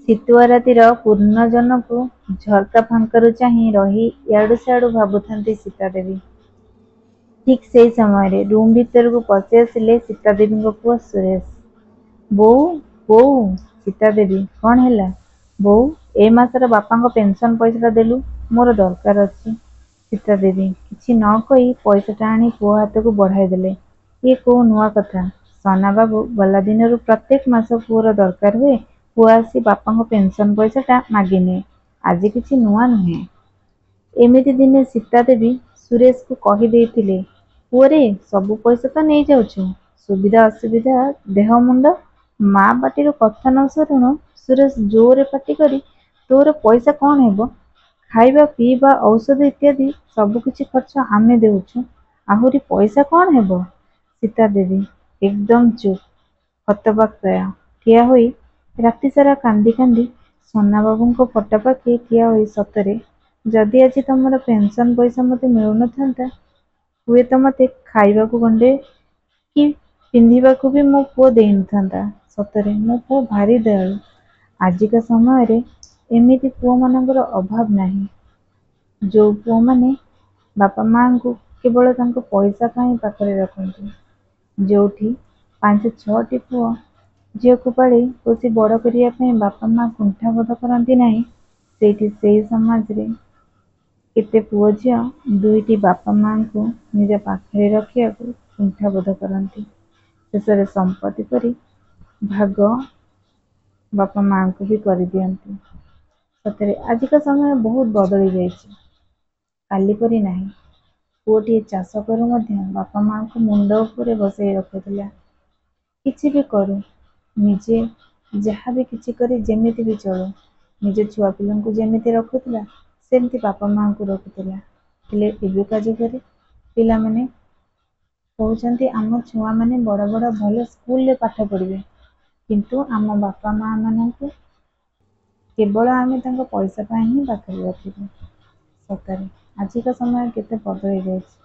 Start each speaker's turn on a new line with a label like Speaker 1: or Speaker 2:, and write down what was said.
Speaker 1: ଶୀତୁଆ ରାତିର ପୂର୍ଣ୍ଣ ଜହ୍ନକୁ ଝର୍କା ଫାଙ୍କରୁ ଚାହିଁ ରହି ୟାଡୁ ସ୍ୟାଡୁ ଭାବୁଥାନ୍ତି ସୀତାଦେବୀ। ଠିକ୍ ସେଇ ସମୟରେ ରୁମ୍ ଭିତରକୁ ପଶି ଆସିଲେ ସୀତାଦେବୀଙ୍କ ପୁଅ ସୁରେଶ। ବୋଉ, ବୋଉ। ସୀତାଦେବୀ, କଣ ହେଲା? ବୋଉ, ଏ ମାସର ବାପାଙ୍କ ପେନ୍ସନ୍ ପଇସାଟା ଦେଲୁ, ମୋର ଦରକାର ଅଛି। ସୀତାଦେବୀ କିଛି ନ କହି ପଇସାଟା ଆଣି ପୁଅ ହାତକୁ ବଢ଼ାଇଦେଲେ। ଇଏ କୋଉ ନୂଆ କଥା। ସନାବାବୁ ଗଲା ଦିନରୁ ପ୍ରତ୍ୟେକ ମାସ ପୁଅର ଦରକାର ହୁଏ, ପୁଅ ଆସି ବାପାଙ୍କ ପେନ୍ସନ୍ ପଇସାଟା ମାଗିନିଏ। ଆଜି କିଛି ନୂଆ ନୁହେଁ। ଏମିତି ଦିନେ ସୀତାଦେବୀ ସୁରେଶକୁ କହି ଦେଇଥିଲେ, ପୁଅରେ, ସବୁ ପଇସା ତ ନେଇଯାଉଛୁ, ସୁବିଧା ଅସୁବିଧା ଦେହ ମୁଣ୍ଡ। ମା ପାଟିରୁ କଥା ନ ସରୁଣୁ ସୁରେଶ ଜୋରରେ ପାଟି କରି, ତୋର ପଇସା କଣ ହେବ? ଖାଇବା ପିଇବା ଔଷଧ ଇତ୍ୟାଦି ସବୁକିଛି ଖର୍ଚ୍ଚ ଆମେ ଦେଉଛୁ, ଆହୁରି ପଇସା କଣ ହେବ? ସୀତାଦେବୀ ଏକଦମ୍ ଚୁପ୍, ହତବାକ୍ ପ୍ରାୟ। ଠିଆ ହୋଇ ରାତିସାରା କାନ୍ଦି କାନ୍ଦି ସନାବାବୁଙ୍କ ଫଟୋ ପାଖେ ଠିଆ ହୋଇ, ସତରେ ଯଦି ଆଜି ତମର ପେନ୍ସନ୍ ପଇସା ମୋତେ ମିଳୁନଥାନ୍ତା, ହୁଏତ ମୋତେ ଖାଇବାକୁ ଗଣ୍ଡେ କି ପିନ୍ଧିବାକୁ ବି ମୋ ପୁଅ ଦେଇନଥାନ୍ତା। ସତରେ ମୋ ପୁଅ ଭାରି ଦୟାଳୁ। ଆଜିକା ସମୟରେ ଏମିତି ପୁଅମାନଙ୍କର ଅଭାବ ନାହିଁ, ଯୋଉ ପୁଅମାନେ ବାପା ମାଆଙ୍କୁ କେବଳ ତାଙ୍କ ପଇସା ପାଇଁ ପାଖରେ ରଖନ୍ତି। ଯୋଉଠି 5 6ଟି ପୁଅ ଝିଅକୁ ପାଳି ପୋଷି ବଡ଼ କରିବା ପାଇଁ ବାପା ମା କୁଣ୍ଠାବୋଧ କରନ୍ତି ନାହିଁ, ସେଇଠି ସେଇ ସମାଜରେ କେତେ ପୁଅ ଝିଅ ଦୁଇଟି ବାପା ମାଆଙ୍କୁ ନିଜ ପାଖରେ ରଖିବାକୁ କୁଣ୍ଠାବୋଧ କରନ୍ତି। ଶେଷରେ ସମ୍ପତ୍ତି ପରି ଭାଗ ବାପା ମାଆଙ୍କୁ ବି କରିଦିଅନ୍ତି। ସତରେ ଆଜିକା ସମୟ ବହୁତ ବଦଳି ଯାଇଛି, କାଲି ପରି ନାହିଁ। ପୁଅଟିଏ ଚାଷ କରୁ ମଧ୍ୟ ବାପା ମାଆଙ୍କୁ ମୁଣ୍ଡ ଉପରେ ବସେଇ ରଖୁଥିଲା। କିଛି ବି କରୁ, ନିଜେ ଯାହା ବି କିଛି କରି ଯେମିତି ବି ଚଳୁ, ନିଜ ଛୁଆ ପିଲାଙ୍କୁ ଯେମିତି ରଖୁଥିଲା ସେମିତି ବାପା ମାଆଙ୍କୁ ରଖୁଥିଲା। ହେଲେ ଏବେକା ଯୁଗରେ ପିଲାମାନେ କହୁଛନ୍ତି ଆମ ଛୁଆମାନେ ବଡ଼ ବଡ଼ ଭଲ ସ୍କୁଲରେ ପାଠ ପଢ଼ିବେ, କିନ୍ତୁ ଆମ ବାପା ମାଆ ମାନଙ୍କୁ କେବଳ ଆମେ ତାଙ୍କ ପଇସା ପାଇଁ ହିଁ ପାଖରେ ରଖିବୁ। ସତରେ ଆଜିକା ସମୟ କେତେ ବଦଳି ଯାଇଛି।